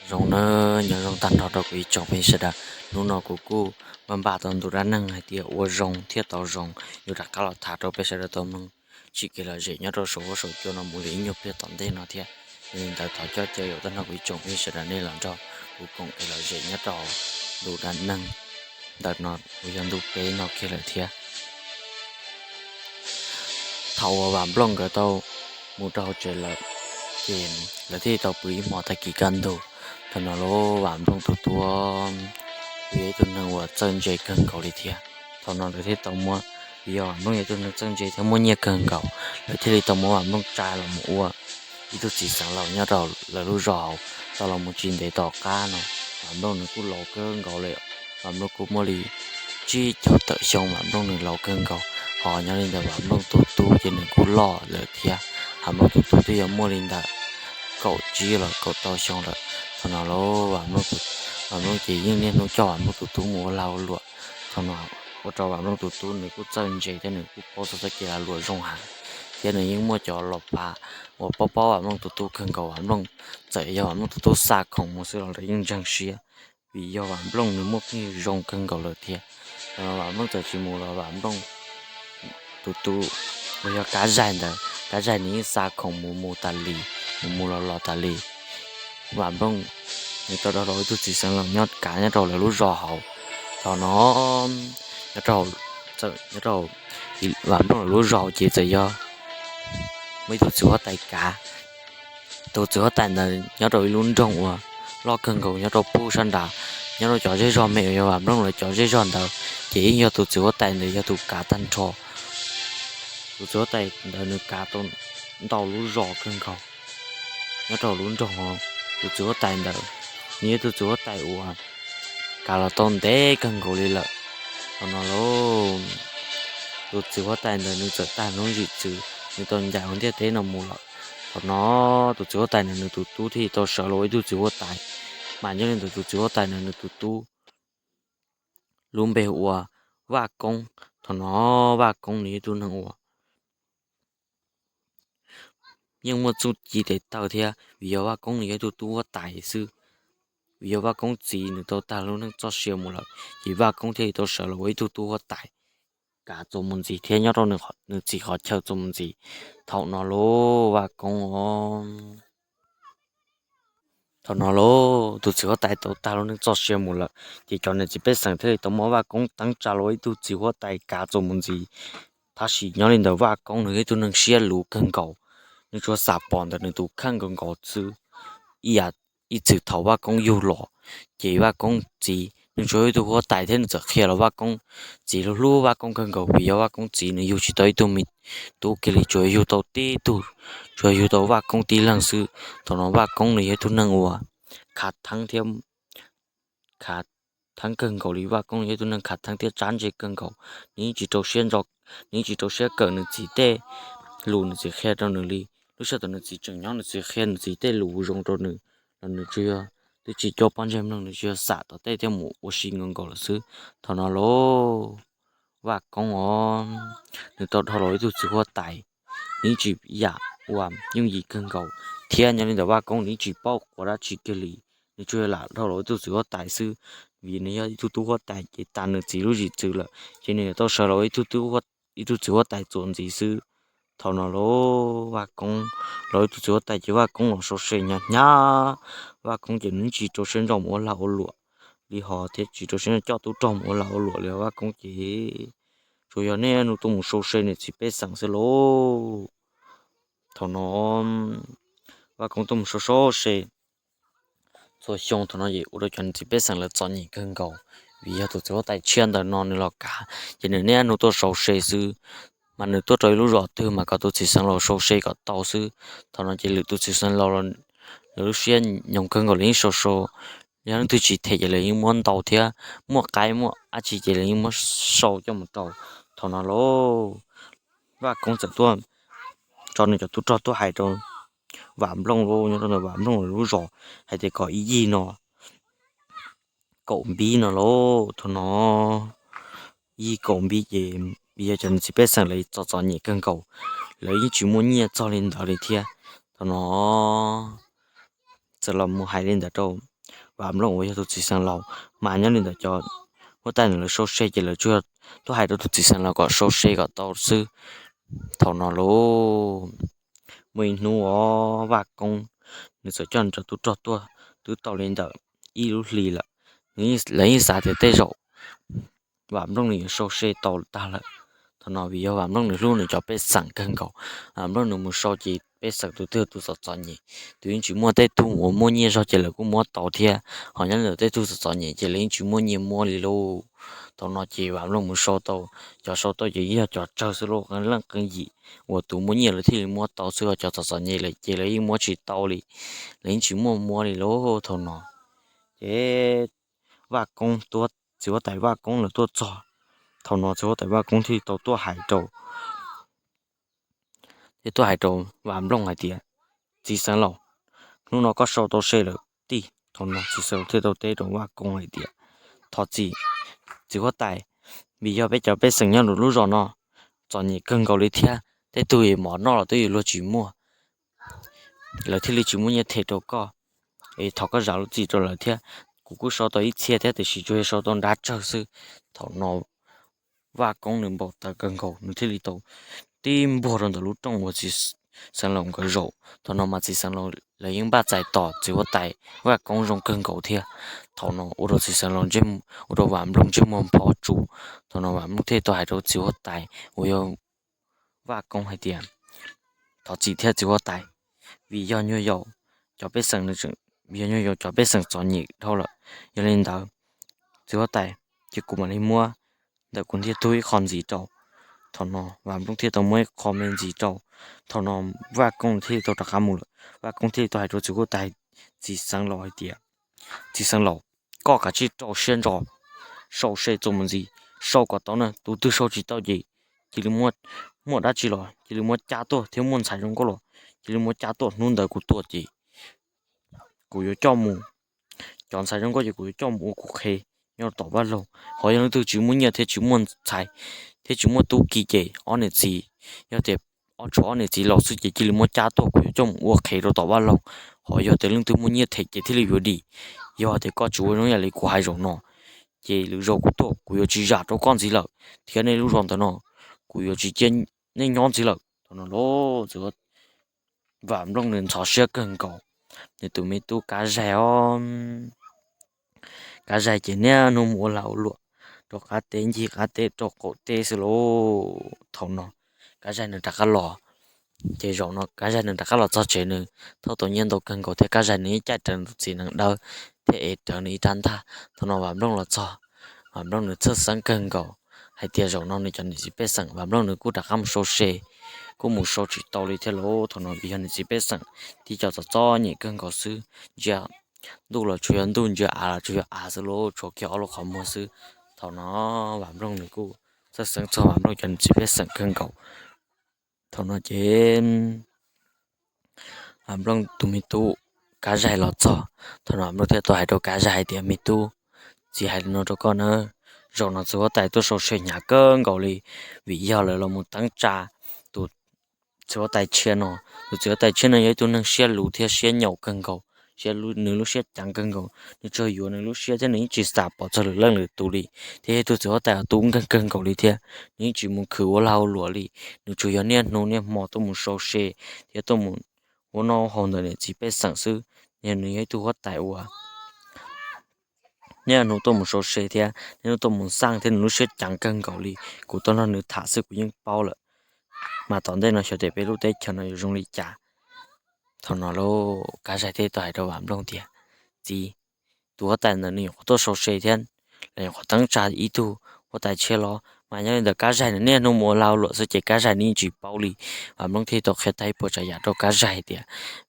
Zoo nawb, nyob zoo tag nrho rau kuv ib tsoom phooj ywg sawv daws. Hnub no kuv kuj npaj npaj tau ntu dab neeg hais tias ua zoo thiab tau zoo, yuav rov qab los tham rau peb sawv daws tau mloog tsim kev lom zem nyob rau saum huab saum cua no mus li ib nyuag pliag tom ntej no thiab. Yog li ntawd thov coj caw yaum tag nrho kuv ib tsoom phooj ywg sawv daws nej los nrog kuv koom kev lom zem nyob rau ntu dab neeg ntawm no uas yog ntu peb no kiag lawm thiab. Thaum uas Vam Nplooj nkawd tau mus rau hauv tsev lawm, ces lawv thiaj li tau pw ib hmos tag kis kaj ntug. Thaum no lub Vam Nplooj tus tub, nws yog ib tug neeg uas txawj ntse kawg nkaus li thiab. Thaum no lawv thiaj tau muab, vim yog Vam Nplooj yog ib tug neeg txawj ntse thiab muaj nyiaj kawg nkaus, lawv thiaj li tau muab Vam Nplooj tsa los mus ua ib tug txiv xeev laus nyob rau lawv lub zos hauv. Tau los mus tsis ntev tom qab no, Vam Nplooj nws kuj laus kawg nkaus li. Vam Nplooj kuj muaj li tsib caug tawm xyoo, Vam Nplooj nws laus kawg nkaus. Ho nyob li ntawd Vam Nplooj tus tub ces nws kuj loj lawm thiab. Vam Nplooj tus tub twb yog muaj li ntawm kaum tsib los kaum rau xyoo lawm. Thaum no lub Vam Nplooj, Vam Nplooj ces yeej niaj hnub coj Vam Nplooj tus tub mus ua lag ua luam. Thaum no ua rau Vam Nplooj tus tub nws kuj txawj ntse thiab nws kuj paub txog txoj kev lag luam zoo heev, thiab nws yeej muaj cov los pav uas paub paub Vam Nplooj tus tub kawg nkaus. Vam Nplooj txawm yog Vam Nplooj tus tub xa khoom mus xwb los lawv yeej ntseeg siab, vim yog Vam Nplooj nws muaj phooj ywg zoo kawg nkaus lawm thiab. Thaum no Vam Nplooj txawm tsis mus los Vam Nplooj tus tub uas yog Kab Zaig ntawd, Kab Zaig nws yeej xa khoom mus mus tas li, mus mus los los tas li. Vam Nplooj nws tau dhau los ib tug txiv xeev laus nyob kav nyob rau lawv lub zos hauv. Thaum no nyob rau, txawm nyob rau Vam Nplooj lawv lub zos hauv ces txawm yog muaj ib tug txiv huab tais kav. Tus txiv huab tais ntawd nyob rau ib lub nroog uas loj kawg nkaus nyob rau pub sab nrad, nyob rau cov zej zog me uas yog Vam Nplooj lawv cov zej zog ntawd, ces yeej yog tus txiv huab tais ntawd yog tus kav tag nrho. Tus txiv huab tais ntawd nws kav tau ntau lub zos kawg nkaus nyob rau lub nroog. Tus txiv huab tais ntawd nws yog tus txiv huab tais uas kav los tau ntev kawg nkaus li lawm. Thaum no lauj, tus txiv huab tais ntawd nws txawm tag lub zim txwv, nws tau ncaim hauv ntiaj teb no mus lawm. Thaum no tus txiv huab tais ntawd nws tus tub thiaj tau sawv los ua ib tug txiv huab tais. Mas nyob li ntawd tus txiv huab tais ntawd nws tus tub lub npe hu ua Vaj Koob. Thaum no Vaj Koob nws yog ib tug neeg uas yeej muaj txuj ci tes taw thiab, vim yog Vaj Koob nws yog ib tug tub huab tais xwb. Vim yog Vaj Koob txiv nws tau tag lub neej txoj sia mus lawm, ces Vaj Koob thiaj li tau sawv los ua ib tug tub huab tais kav txuas mus ntxiv thiab nyob rau nws txiv qhov chaw txuas mus ntxiv. Thaum no lauj, Vaj Koob os, thaum no lauj, tus txiv huab tais tau tag lub neej txoj sia mus lawm, ces cov niam txiv pej xeem thiaj li tau muab Vaj Koob teeb tsa los ua ib tug txiv huab tais kav txuas mus ntxiv. Tab sis nyob li ntawd Vaj Koob nws yog ib tug neeg siab luv kawg nkaus, nws tsuas xam pom ntawm nws tus kheej nkaus nkaus xwb. Ib yam ib txwm thaum Vaj Koob yug los, ces Vaj Koob txiv nws tsuas yog ib tug huab tais thiab nws txawm qhia los Vaj Koob txiv hlub hlub Vaj Koob kawg nkaus, vim yog Vaj Koob txiv nws yug tsis tau ib tug me tub kiag li, tsuas yug tau tib tug, tsuas yug tau Vaj Koob tib leeg xwb. Thaum no Vaj Koob nws yog ib tug neeg uas khav theeb thiab khav theeb kawg nkaus li. Vaj Koob yog ib tug neeg khav theeb thiab tsab ntse kawg nkaus. Nws yeej tsis rau siab ntso, nws yeej tsis rau siab kawm nws txiv tej lus nws txiv qhia rau nws li. Lub sij hawm thaum nws txiv tseem nyob nws txiv qhia nws txiv tej lus zoo rau nws los nws tsuas yog twb tsis cuab pob ntseg mloog, nws tsuas yog xam tom tej thiab mus ua si nkaus nkaus lawm xwb. Thaum no lauj, Vaj Koob os, nws tau dhau los ib tug txiv huab tais, nws yeej tsis yam uas yooj yim kawg nkaus, thiab nyob li ntawd Vaj Koob nws yeej tsis paub quav dab tsi kiag li. Nws tsuas yog lam dhau los ib tug txiv huab tais xwb, vim nws yog ib tug tub huab tais ces tas nws txiv lub zim txwv lawm, ces nws yuav tau sawv los ib tug txiv huab tais txuas ntxiv xwb. Thaum no lauj, Vaj Koob los ib tug txiv huab tais ces Vaj Koob los sau se hnyav hnyav. Vaj Koob ces nws tsis rau siab ntso mus ua lag ua luam li hos thiab tsis rau siab ntso coj tub rog mus ua lag ua luam li. Vaj Koob ces tsuas yog niaj hnub tuaj mus sau se niam txiv pej xeem xwb lauj. Thaum no Vaj Koob tuaj mus sau sau se txhua xyoo, thaum no ces ua rau cov niam txiv pej xeem lawv txom nyem kawg nkaus, vim yog tus txiv huab tais tshiab ntawm no nws los kav, ces nws niaj hnub tuaj sau se xwb. Mas nws tuaj rau ib lub zos twg mas kom tus txiv xeev laus sau se kom tau xwb. Thaum no ces lwm tus txiv xeev laus los lawv lub siab nyoos kawg nkaus li, yeej sau sau, yog leej twg tsis them ces lawv yeej muab ntaus thiab, muaj qaib muaj dab tsi ces lawv yeej muab sau coj mus rau. Thaum no lauj, Vaj Koob txawm tuaj tso nws cov tub rog tuaj hais rau Vam Nplooj lauj, nyob rau ntawm Vam Nplooj lub zos hais tias kom ib yig no kaum npib no lauj. Thaum no yig kaum npib ces vim yog cov niam txiv pej xeem lawv txom txom nyem kawg nkaus, lawv yeej tsis muaj nyiaj txog li ntawd li thiab. Thaum no txawm los mus hais li ntawd rau Vam Nplooj uas yog tus txiv xeev laus, mas nyob li ntawm cov huab tais ntawd lawv sau se ces lawv tsuas tuaj hais rau tus txiv xeev laus kom sau se kom tau xwb. Thaum no lauj, muaj ib hnub os Vaj Koob nws txawm coj nws cov tub rog tuaj twb tau li ntawm ib lub hlis lawm. Lawv yeej xav tias tej zaum Vam Nplooj nws yuav sau se tau tag lawm. Thaum no vim yog Vam Nplooj nws hlub nws cov pej xeem kawg nkaus, Vam Nplooj nws mus sau ces pej xeem tus twg tus txom txom nyem, tus yeej tsis muaj, tej tug uas muaj nyiaj zog ces lawv kuj muab tau thiab, ho nyob li ntawm tej tug txom txom nyem ces lawv yeej tsis muaj nyiaj muab li lauj. Thaum no ces Vam Nplooj mus sau tau, cov sau tau ces yog cov tsawg xwb lauj, qee leej qee yim, uas tus muaj nyiaj lawv thiaj li muab tau xwb, ho cov txom txom nyem lawm ces lawv yeej muab tsis tau li, lawv yeej tsis muaj muab li lauj. Thaum no ces Vaj Koob, txiv huab tais Vaj Koob lawv tuaj txog. Thaum no txiv huab tais Vaj Koob thiaj tau tuaj hais rau, thiaj tuaj hais rau Vam Nplooj hais tias, Txiv xeev laus, hnub no koj sau tau se lawm tiag. Thaum no txiv xeev laus thiaj tau teb rau Vaj Koob hais tias, Thov txim, txiv huab tais, vim yog peb cov pej xeem nyob rau lub zos no txom nyem kawg nkaus li thiab, tej tug mov noj los twb yuav luag tsis muaj, lawv thiaj li tsis muaj nyiaj them rau koj. Es thov koj zam lub txim rau lawv thiab. Kuv kuj sau tau ib txhia thiab tiam sis tsuas yog sau tau nrab tsawg xwb. Thaum no Vaj Koob nws npau taws kawg nkaus, nws thiaj li tau tib npuag rau ntawm lub rooj uas txiv xeev laus nkawd zaum. Thaum no mas txiv xeev laus lawv yeej npaj txais tos txiv huab tais Vaj Koob zoo kawg nkaus thiab. Thaum no ua rau txiv xeev laus, ua rau Vam Nplooj ntsej muag npho tsuj. Thaum no Vam Nplooj thiaj tau hais rau txiv huab tais uas yog Vaj Koob hais tias, Thov txim thiab txiv huab tais, vim yog nyuag yaus cov pej xeem, vim yog nyuag yaus cov pej xeem txom nyem dhau lawm. Yog li ntawd, txiv huab tais, ces kuv mam li muab ntawm kuv ntiag tug ib qho ntxiv rau. Thaum no Vam Nplooj thiaj tau muab ib qho me ntxiv rau. Thaum no Vaj Koob thiaj tau rov qab mus lawm. Vaj Koob thiaj tau hais rau txiv huab tais, txiv xeev laus hais tias, Txiv xeev laus, koj kav tsij rau siab ntso, sau se txuas mus ntxiv, sau kom tau na. Tus twg sau tsis tau ces cia li muaj dab tsi los cia li muab cab tuaj, thiab muaj ntxhais zoo nkauj los cia li muab cab tuaj. Hnub ntawd kuv tuaj ces kuv yuav coj mus, cov ntxhais zoo nkauj ces kuv yuav coj mus ua kuv qhev nyob tom vaj loog. Ho yog leej twg tsis muaj nyiaj thiab tsis muaj ntxhais thiab tsis muaj tub ki ces ob niam txiv, yog tias ob, tshuav ob niam txiv laus xwb ces cia li muab cab tuaj, kuv yuav coj mus ua qhev rau tom vaj loog. Ho yog tias leej twg muaj nyiaj them ces thiaj li yuav dim. Yog tias koj tsis ua zoo yam li kuv hais zaum no, ces lwm zaus kuv tuaj kuv yuav tsis zam rau koj ntxiv lawm, thiab nej lub zos ntawd no kuv yuav tsis cia nej nyob ntxiv lawm. Thaum no lauj, Vam Nplooj nws ntxhov siab kawg nkaus, nws tus me tub Kab Zaig os, Kab Zaig ces niaj hnub mus ua lag ua luam rau qab teb ncig qab teb rau qaum teb xwb lauj. Thaum no Kab Zaig nws rov qab los, ces zaum no Kab Zaig nws rov qab los txog tsev, nws thauj tau nyiaj ntau kawg nkaus thiab Kab Zaig nws yeej caij raws nws tus txiv nees dawb thiab ev rawv nws ib rab ntaj. Thaum no Vam Nplooj los txog, Vam Nplooj nws txhawj xeeb kawg nkaus hais tias zaum no nws cov niam txiv pej xeem, Vam Nplooj nws kuj rov qab mus sau se, kuj mus sau tsis tau li thiab lauj. Thaum no vim yog niam txiv pej xeem tib co txom txom nyem kawg nkaus xwb, ntsia ntuj los tsuas yog ntuj, ntsia av los tsuas yog av xwb lauj, tshuav kiag ob lub qhov muag xwb. Thaum no Vam Nplooj nws kuj txhawj xeeb txog Vam Nplooj cov niam txiv pej xeem kawg nkaus. Thaum no ces Vam Nplooj tus me tub Kab Zaig los txog. Thaum no Vam Nplooj thiaj tau hais rau Kab Zaig hais tias, Me tub, txiv hais li no rau koj na, zaum no txiv huab tais tuaj sau se hnyav kawg nkaus li, vim yog lawv los mus teeb tsa tus txiv huab tais tshiab no. Tus txiv huab tais tshiab no yog ib tug neeg siab luv thiab siab nyaum kawg nkaus, siab, nws lub siab ceev kawg nkaus, nws tsuas yuav nws lub siab thiab nws yeej tsis xav pom txog lwm leej lwm tus li, thiab yog tus txiv huab tais uas tub nkeeg kawg nkaus li thiab nws yeej tsis mus khwv ua lag ua luam li. Nws tsuas yog niaj hnub niaj hmo tuaj mus sau se thiab tuaj mus ua noj haus ntawm niam txiv pej xeem xwb. Yog nws yog ib tug huab tais uas niaj hnub tuaj mus sau se thiab niaj hnub tuaj mus xaj thiab nws lub siab ceev kawg nkaus li. Kuv tuaj nrog nws tham xwb kuv yeej paub lawm, mas tom ntej no xyov tias peb lub teb chaws no yuav zoo li cas. Thaum no lauj, Kab Zaig thiaj tau hais rau Vam Nplooj tias, Txiv, tus huab tais ntawd nws nyuam qhuav tuaj sau se thiab los nyuam qhuav teeb tsa ib tug huab tais tshiab los, mas nyob li ntawd Kab Zaig nws niaj hnub mus ua lag ua luam xwb ces Kab Zaig nws yeej tsis paub li. Vam Nplooj thiaj tau qhia tag ib puas tsav yam rau Kab Zaig hais tias,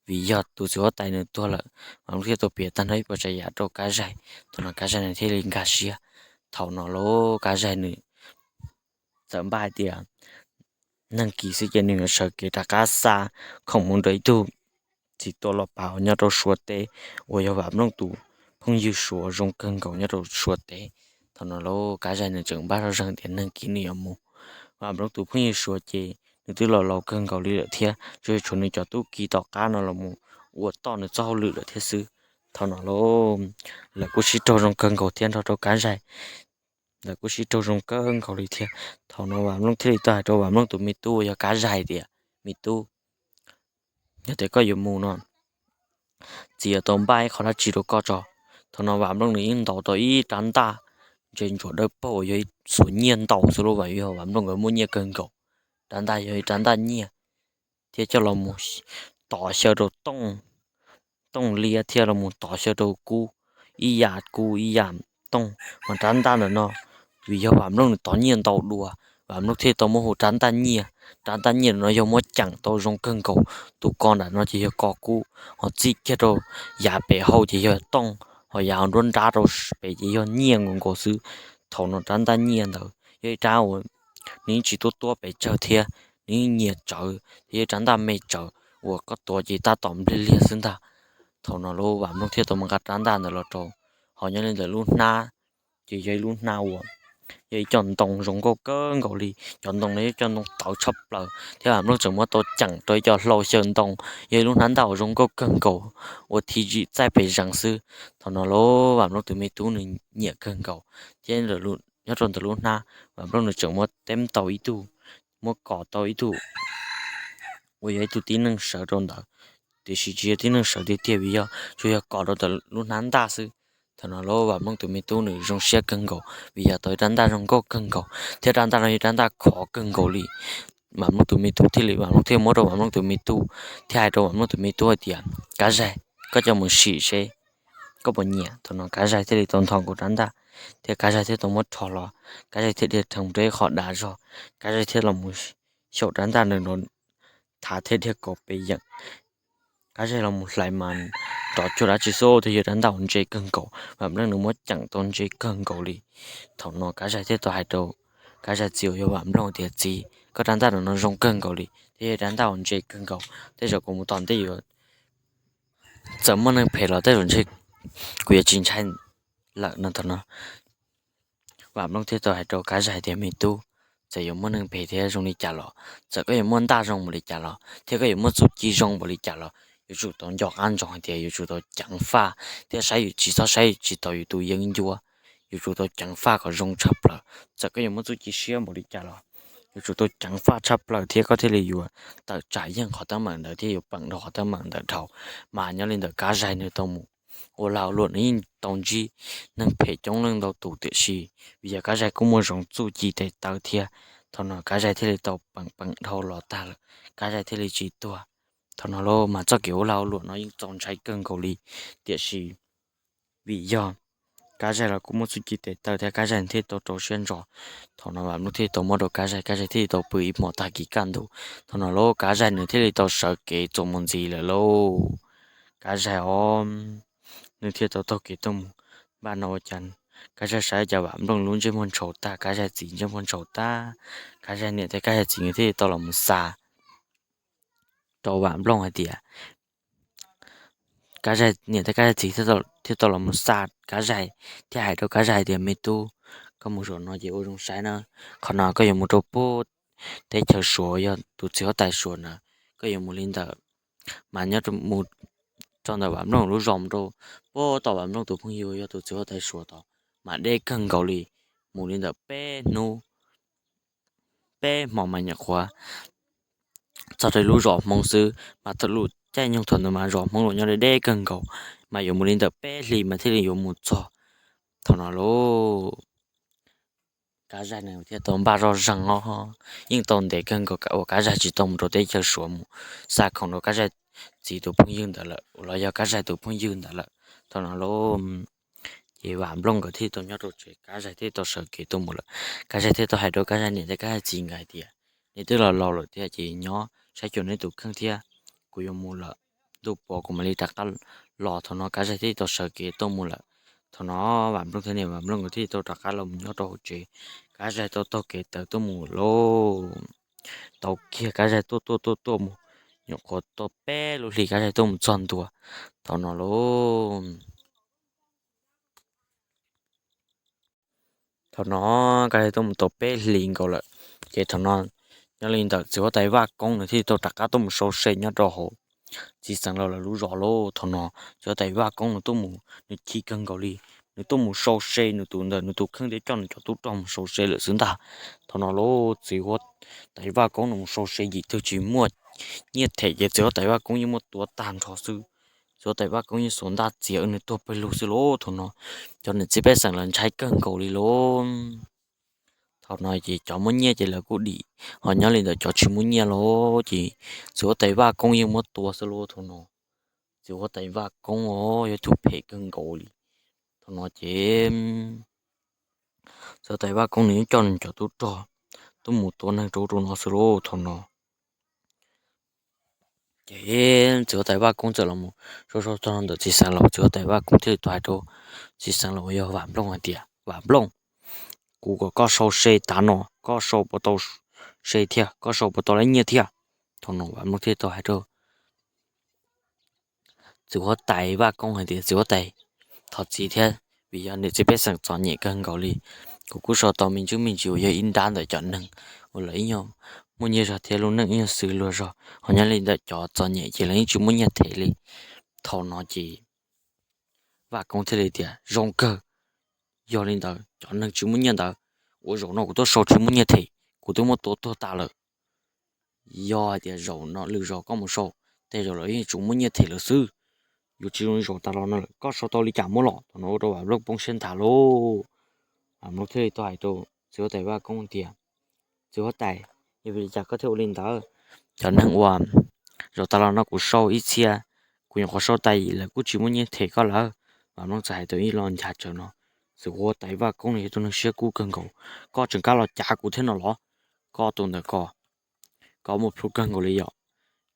vim yog tus txiv huab tais nws tuag lawm. Vam Nplooj thiaj tau piav tag nrho ib puas tsav yam rau Kab Zaig. Thaum no Kab Zaig nws thiaj li nkag siab. Thaum no lauj, Kab Zaig nws txawm npaj hais tias neeg kis xwb ces nws yuav sawv kev rov qab xa khoom mus nrog ib tug txiv tua los pav uas nyob rau Suav teb, uas yog Vam Nplooj tus phooj ywg Suav zoo kawg nkaus nyob rau Suav teb. Thaum no lauj, Kab Zaig nws tseem npaj zoj zeeg tias neeg kis nws yuav mus. Vam Nplooj tus phooj ywg Suav ces nws twb los laus kawg nkaus li lawm thiab, tsuas yog tshuav nws cov tub ki tom qab no los mus ua toj nws txoj hauj lwm lawm thiab xwb. Thaum no lawv kuj sib raug zoo kawg nkaus thiab nrog rau Kav Zaig, lawv kuj sib raug zoo kawg nkaus li thiab. Thaum no Vam Nplooj thiaj li tau hais rau Vam Nplooj tus me tub uas yog Kav Zaig tias, Me tub, yog tias koj yuav mus no, txiv yuav tau npaj ib qho dab tsi rau koj tso. Thaum no Vam Nplooj nws yeej ntaus tau ib rab ntaj ntse ntsuam dawb paug uas yog ib xuas nyiaj ntau xwb lauj, yog Vam Nplooj nkawd muaj nyiaj kawg nkaus. Rab ntaj yog ib rab ntaj nyiaj thiab coj los mus tov xyaw rau tooj liab thiab los mus tov xyaw rau kub, ib yam kub ib yam tooj. Mas rab ntaj ntawm no vim yog Vam Nplooj nws tov nyiaj ntau dua, Vam Nplooj thiaj tau muab hu rab ntaj nyiaj. Rab ntaj nyiaj no yog muab ceem tau zoo kawg nkaus. Tus ko nram no ces yog ko kub, ho txij kiag rau yav pem hau ces yog tooj, ho yav hauv nruab nrab rau pem ces yog nyiaj nkaus nkaus xwb. Thaum no rab ntaj nyiaj ntawd yog ib rab uas nws yeej tsis tuab tuab pes tsawg thiab, nws yeej nyias tsawv thiab yog rab ntaj me tsawv uas koj tuav ces tab tom npliag liag xwb ntag. Thaum no lub Vam Nplooj thiaj tau mus nqa rab ntaj ntawd los rau, ho nyob li ntawm lub hnab ces yog ib lub hnab uas yog ib co ntoo zoo nkauj kawg nkaus li. Cov ntoo no yog cov ntoo tawv tshaj plaws thiab Vam Nplooj tseem muab tau ceem rau ib co hlau xyaw ntoo. Yog ib lub hnab ntaj uas zoo nkauj kawg nkaus, ua thim zim txaij pes zees xwb. Thaum no lub Vam Nplooj tus me tub nws nyiam kawg nkaus thiab nyob rau ntawm lub hnab Vam Nplooj nws tseem muab teb tau ib tug, muab kos tau ib tug uas yog ib tug tib neeg sawv rau ntawd, tiam sis tsis yog tib neeg sawv tiag tiag vim yog tsuas yog kos rau ntawm lub hnab ntaj xwb. Thaum no lub Vam Nplooj tus me tub nws zoo siab kawg nkaus vim yog tau ib rab ntaj zoo nkauj kawg nkaus thiab rab ntaj no yog rab ntaj khov kawg nkaus li. Vam Nplooj tus me tub thiaj li, Vam Nplooj thiaj muab rau Vam Nplooj tus me tub thiab hais rau Vam Nplooj tus me tub hais tias, Kav Zaig, koj coj mus sim seb koj puas nyiam. Thaum no Kav Zaig thiaj li tau ntho nkaus rab ntaj thiab Kav Zaig thiaj tau muab rho los, Kav Zaig thiaj dhia rhees rau ib qho dav zog, Kav Zaig thiaj los mus xyaum rab ntaj nws nrov thav thiab dhia kaus pes yeem. Kav Zaig los mus hlais mas nrov cuag dab tsi xwb thiab yog rab ntaj uas ntse kawg nkaus, Vam Nplooj nws muab ceem tau ntse kawg nkaus li. Thaum no Kav Zaig thiaj tau hais rau Kav Zaig txiv uas yog Vam Nplooj tias, Txiv, koj rab ntaj no zoo kawg nkaus li thiab yog rab ntaj uas ntse kawg nkaus, tej zaum kuv mus tom ntej yuav, txawm muaj neeg phem los tej zaum ntshe kuv yuav tsis ntshai lawm no. Thaum no Vam Nplooj thiaj tau hais rau Kav Zaig tias, Me tub, txawm yuav muaj neeg phem thiab zoo li cas los, txawm koj yuav muaj ntaj zoo npaum li cas los thiab koj yuav muaj txuj ci zoo npaum li cas los, yuav tsum tau nco qab ntsoov hais tias yuav tsum tau ceev faj thiab saib, tsis txhob saib tsis taus yus tus yeeb ncuab. Yuav tsum tau ceev faj kom zoo tshaj plaws. Txawm koj yuav muaj txuj ci siab npaum li cas los yuav tsum tau ceev faj tshaj plaws thiab koj thiaj li yuav tawm tsam yeej qhov teeb meem ntawd thiab yuav peem dhau qhov teeb meem ntawd dhau. Mas nyob li ntawm Kav Zaig nws tau mus ua lag ua luam nws yeej tau ntsib neeg phem coob leej ntau tus, tiam sis vim yog Kav Zaig kuj muaj zoo txuj ci tes taw thiab, thaum no Kav Zaig thiaj li tau peem peem dhau los tag lawm, Kav Zaig thiaj li tsis tuag. Thaum no los mas txoj kev ua lag ua luam no yeej txaus ntshai kawg nkaus li, tiam sis vim yog Kav Zaig los kuj muaj txuj ci tes taw thiab Kav Zaig thiaj tau rau siab ntso. Thaum no Vam Nplooj thiaj tau muab rau Kav Zaig, Kav Zaig thiaj tau pw ib hmos tag kis kaj ntug. Thaum no los Kav Zaig nws thiaj li tau sawv kev txuas mus ntxiv lawm lauj. Kav Zaig os, nws thiaj tau taug kev tuaj mus. Npaj no ua cas Kav Zaig saib cas Vam Nplooj lub ntsej muag ntshaus tag, Kav Zaig txiv ntsej muag ntshaus tag. Kav Zaig niam thiab Kav Zaig txiv nws thiaj li tau los mus xa rau Vam Nplooj hais tias, Kav Zaig niam thiab Kav Zaig txiv thiaj tau los mus xa Kav Zaig thiab hais rau Kav Zaig hais tias, Me tub, koj mus zaum no ces ua zoo saib na, qhov no koj yuav mus rau puag teb chaws Suav, yog tus txiv huab tais Suav na, koj yuav mus li ntawm, mas nyob mus rau ntawm Vam Nplooj lub zos mus rau puag tom Vam Nplooj tus phooj ywg yog tus txiv huab tais Suav tod, mas deb kawg nkaus li, mus li ntawm peb hnub peb hmo mas nyuam qhuav txog rau lub zos Hmoob xwb, mas thaum lub caij nyoog thaum ntawd mas zos Hmoob los nyob deb deb kawg nkaus, mas yuav mus li ntawm peb hlis mas thiaj li yuav mus txog. Thaum no lauj, Kav Zaig nws thiaj tau npaj zoj zeeg os, yeej tau ntev kawg nkaus uas Kav Zaig tsis tau mus rau teb chaws Suav mus xa khoom rau Kav Zaig txiv tus phooj ywg ntawd lawm los yog Kav Zaig tus phooj ywg ntawd lawm. Thaum no lauj, ces Vam Nplooj nkawd thiaj tau nyob rau tsev, Kav Zaig thiaj tau sawv kev tuaj mus lawm. Kav Zaig thiaj tau hais rau Kav Zaig niam thiab Kav Zaig txiv nkawd hais tias, Neb twb los laus lawm thiab ces nyob saib xyuas neb tus kheej thiab, kuv yuav mus lawm, ntuj pos kuv mam li rov qab los. Thaum no Kav Zaig thiaj tau sawv kev tuaj mus lawm. Thaum no Vam Nplooj thiab niam Vam Nplooj nkawd thiaj tau rov qab los mus nyob rau hauv tsev. Kav Zaig tau taug kev tawm tuaj mus lauj. Tau kiag Kav Zaig tuaj tuaj tuaj tuaj mus, nyuam qhuav tau peb lub hlis Kav Zaig tuaj mus txog ntua. Thaum no lauj, thaum no Kav Zaig tuaj mus tau peb hlis nkaus lawm, ces thaum no nyob li ntawm txiv huab tais Vaj Koob nws thiaj tau rov qab tuaj mus sau se nyob rau hauv txiv xeem laus lawv lub zos lauj. Thaum no txiv huab tais Vaj Koob nws tuaj mus nws chim kawg nkaus li, nws tuaj mus sau se nws tus ntawm nws tus kheej thiab coj nws cov tub rog mus sau se lawm xwb ntag. Thaum no lauj, txiv huab tais Vaj Koob nws mus sau se yim twg tsis muaj nyiaj them ces txiv huab tais Vaj Koob yeej muab tua tag nrho xwb. Txiv huab tais Vaj Koob yeej xuas ntaj txiav wb nws tuag pawg lug xwb lauj. Thaum no cov niam txiv pej xeem lawv ntshai kawg nkaus li lauj. Thaum no ces cov muaj nyiaj ces lawv kuj dim, ho nyob li ntawm cov tsis muaj nyiaj lauj ces txiv huab tais Vaj Koob yeej muab tua xwb lauj. Thaum no txiv huab tais Vaj Koob os yog tus phem kawg nkaus li. Thaum no ces txiv huab tais Vaj Koob nws yeej coj nws cov tub rog tuaj mus tua neeg rau rau no xwb lauj. Thaum no ces txiv huab tais Vaj Koob txawm los sau sau txog ntawm txiv xeem laus, txiv huab tais Vaj Koob thiaj li tau hais rau txiv xeem laus uas yog Vam Nplooj hais tias, Vam Nplooj, kuv kom koj sau se tav no, koj sau puas tau se thiab, koj sau puas tau lab nyiaj thiab? Thaum no Vam Nplooj thiaj li tau hais rau txiv huab tais Vaj Koob hais tias, Txiv huab tais, thov txim thiab, vim yog niam txiv pej xeem txom nyem kawg nkaus li. Kuv kuj sau tau me ntsis me ntsis uas yog ib nrab ntawm cov neeg uas lawv ib nyuag muaj nyiaj zog thiab lub neej ib nyuag xws luag zog, ho nyob li ntawm cov txom nyem ces lawv yeej tsis muaj nyiaj them li. Thaum no ces Vaj Koob thiaj li tias, Zoo kawg, yog li ntawd cov neeg tsis muaj nyiaj ntawd, ua zaum no kuv tuaj sau tsis muaj nyiaj them, kuv twb muab tua tuag tas lawm. Yog hais tias zaum no lwm zaus koj mus sau, tej zaum lawv yeej tsuas muaj nyiaj them lawm xwb. Yuav tsis zoo li zaum tas los no lawm, koj sau tau li cas muab los. Thaum no ua rau Vam Nplooj poob siab nthav lauj. Vam Nplooj thiaj li tau hais rau txiv huab tais Vaj Koob tias, Txiv huab tais, yog vim li cas koj thiaj ua li ntawd? Cov neeg uas zaum tas los no kuv sau ib txhia, kuv nyuam qhuav sau tas lawv kuj tsis muaj nyiaj them koj lawm. Vam Nplooj txawm hais tau ib lo ncha tsawv no, Txiv huab tais Vaj Koob nws yog tus neeg siab kub kawg nkaus, koj tseem kam los cav kuv thiab no los? Koj tus ntawd ko, koj muaj plhu kawg nkaus li yom.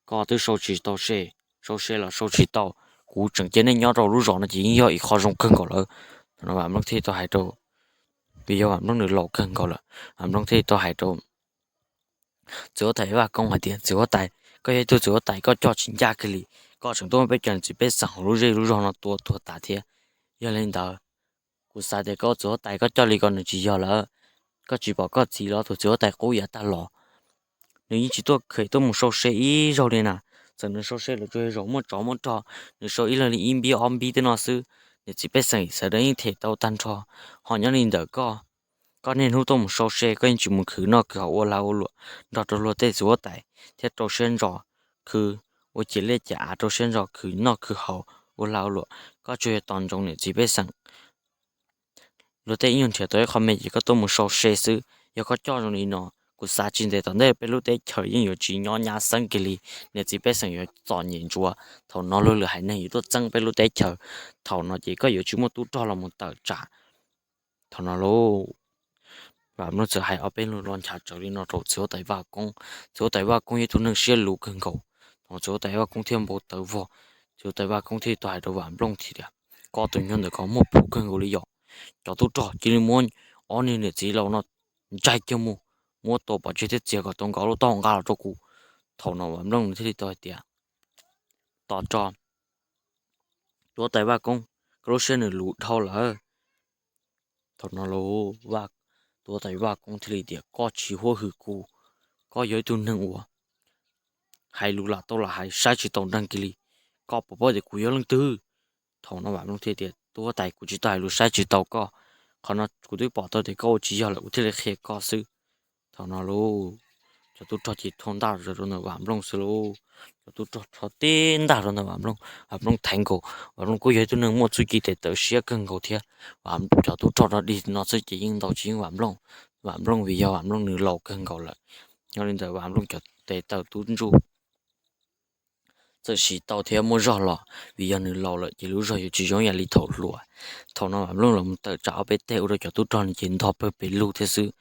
Koj twb sau tsis tau se, sau se los sau tsis tau, kuv tseem cia nej nyob rau lub zos no ces yeej yog ib qho zoo kawg nkaus lawm. Thaum no Vam Nplooj thiaj li tau hais rau, vim yog Vam Nplooj nws laus kawg nkaus lawm, Vam Nplooj thiaj li tau hais rau txiv huab tais Vaj Koob hais tias, Txiv huab tais, koj yog ib tug txiv huab tais koj coj tsis ncaj kiag li, koj tseem tuaj muab peb cov niam txiv pej xeem hauv lub zej lub zog no tua tuag tas thiab. Yog li ntawd, kuv xav tias koj txiv huab tais koj coj li ko nws tsis yog lawm. Koj tsis pom koj txiv los tus txiv huab tais qub yav tag los, nws yeej tsis tuaj kheev tuaj mus sau se ib zaug li na. Txawm nws sau se los tsuas yog zaum muaj tsov muaj rog, nws sau ib leeg li ib npib ob npib tej no xwb, niam txiv pej xeem sawv daws yeej them tau tag nrho. Ho nyob li ntawm koj, koj niaj hnub tuaj mus sau se, koj yeej tsis mus khwv noj khwv haus ua lag ua luam nrog rau luag tej txiv huab tais thiab rau siab ntso khwv, ua ciam liaj ciam av rau siab ntso khwv noj khwv haus ua lag ua luam. Koj tsuas yog tos ntsoov niam txiv pej xeem luag tej ib nyuag nrhiav tau ib qho me ces koj tuaj mus sau se xwb. Yog koj coj zoo li no, kuv xav tsis ntev tom ntej peb lub teb chaws yeej yuav tsis nyob nyab xeeb kiag li, niam txiv pej xeem yuav txom nyem ntsuav. Thaum no luag lwm haiv neeg yuav tuaj txeeb peb lub teb chaws. Thaum no ces koj yuav tsis muaj tub rog los mus tawm tsam. Thaum no lauj, Vam Nplooj txawm hais ob peb lus lo nchav tsawv li no rau txiv huab tais Vaj Koob. Txiv huab tais Vaj Koob yog ib tug neeg siab luv kawg nkaus. Thaum txiv huab tais Vaj Koob thiaj npau taws vog, txiv huab tais Vaj Koob thiaj tau hais rau Vam Nplooj tias, Koj tus nyuag ntawm ko muaj plhu kawg nkaus li yom. Cov tub rog cia li muab ob niag niam txiv laus no ntsais kiag mus, muab tua pov tseg thiab txiav kom tau nkaus lub taub hau nqa los rau kuv. Thaum no Vam Nplooj nws thiaj li tau hais tias, Tos tso, txiv huab tais Vaj Koob, koj lub siab nws luv dhau lawm. Thaum no lauj, txiv huab tais Vaj Koob thiaj li tias, Koj tsis huab hwm kuv, koj yog ib tug neeg uas hais lus lam tau lam hais, saib tsis taus nreeg kiag li, koj puas paub tias kuv yog leej twg? Thaum no Vam Nplooj thiaj tias, Txiv huab tais, kuv tsis tau hais lus saib tsis taus koj, qhov no kuv twb pom tau tias koj ua tsis yog lawm kuv thiaj li qhia koj xwb. Thaum no lauj, cov tub rog ces rho ntaj rau ntawm Vam Nplooj xwb lauj. Cov tub rog rho tib ntaj rau ntawm Vam Nplooj, Vam Nplooj theev nkaus. Vam Nplooj kuj yog ib tug neeg muaj txuj ci tes taw siab kawg nkaus thiab. Cov tub rog rho dig no xwb ces yeej ntaus tsis yeej Vam Nplooj. Vam Nplooj vim yog Vam Nplooj nws laus kawg nkaus lawm, yog li ntawd Vam Nplooj cov tes taw tub ntsuj txawm siv tau thiab muaj zog los vim yog nws laus lawm ces lub zog yuav tsis zoo yam li thaum hluas. Thaum no Vam Nplooj los mus tawm tsam ob peb teg ua rau cov tub rog nws ces ntog pawg pes lug thiab xwb.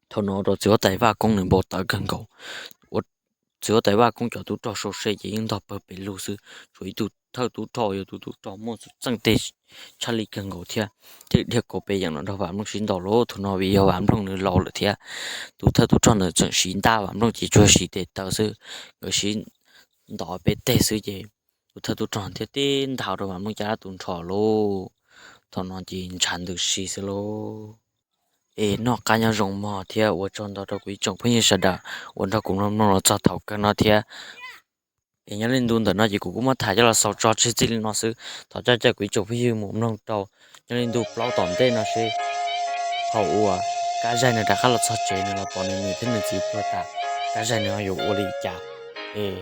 Thaum no rau txiv huab tais Vaj Koob nws npau taws kawg nkaus. Txiv huab tais Vaj Koob cov tub rog sau se ces yeej ntog pawg pes lug xwb, tshuav ib tug thawj tub rog yog tus tub rog muaj txuj txeej tes tshaj li kawg nkaus thiab, thiaj li dhia kaus pes yeem los nrog Vam Nplooj sib ntaus lauj. Thaum no vim yog Vam Nplooj nws laus lawm thiab, tus thawj tub rog ntawd tseem siv ntaj, Vam Nplooj ces tsuas siv tes taw xwb. Nkawd sib ntaus peb teg xwb ces tus thawj tub rog thiaj tib ntaj rau Vam Nplooj caj dab tus nrho lauj. Thaum no ces ntshav ntws si xwb lauj. Es noj qab nyob zoo mog thiab ua tsaug ntau rau kuv ib tsoom phooj ywg sawv daws uas nrog kuv mloog mloog los txog thaum kawg no thiab. Es nyob li ntu ntawm no ces kuv kuj muab tham coj los xaus tso tseg txij li no xwb. Thov caw kuv ib tsoom phooj ywg mus mloog rau nyob li ntu plaub tom ntej no seb thaum uas Kab Zaig nws rov qab los txog tsev nws los pom nws niam thiab nws txiv tuag tas, Kab Zaig nws ho yuav ua li cas. Es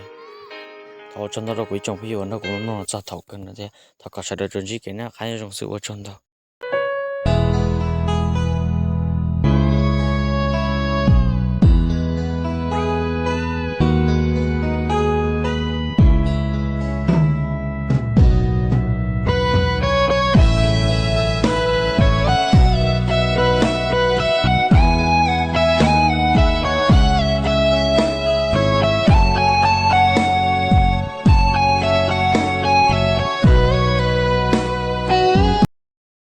thov ua tsaug ntau rau kuv ib tsoom phooj ywg uas nrog kuv mloog los txog thaum kawg no thiab thov kom sawv daws tsuas ntsib kev noj qab nyob zoo xwb, ua tsaug ntau.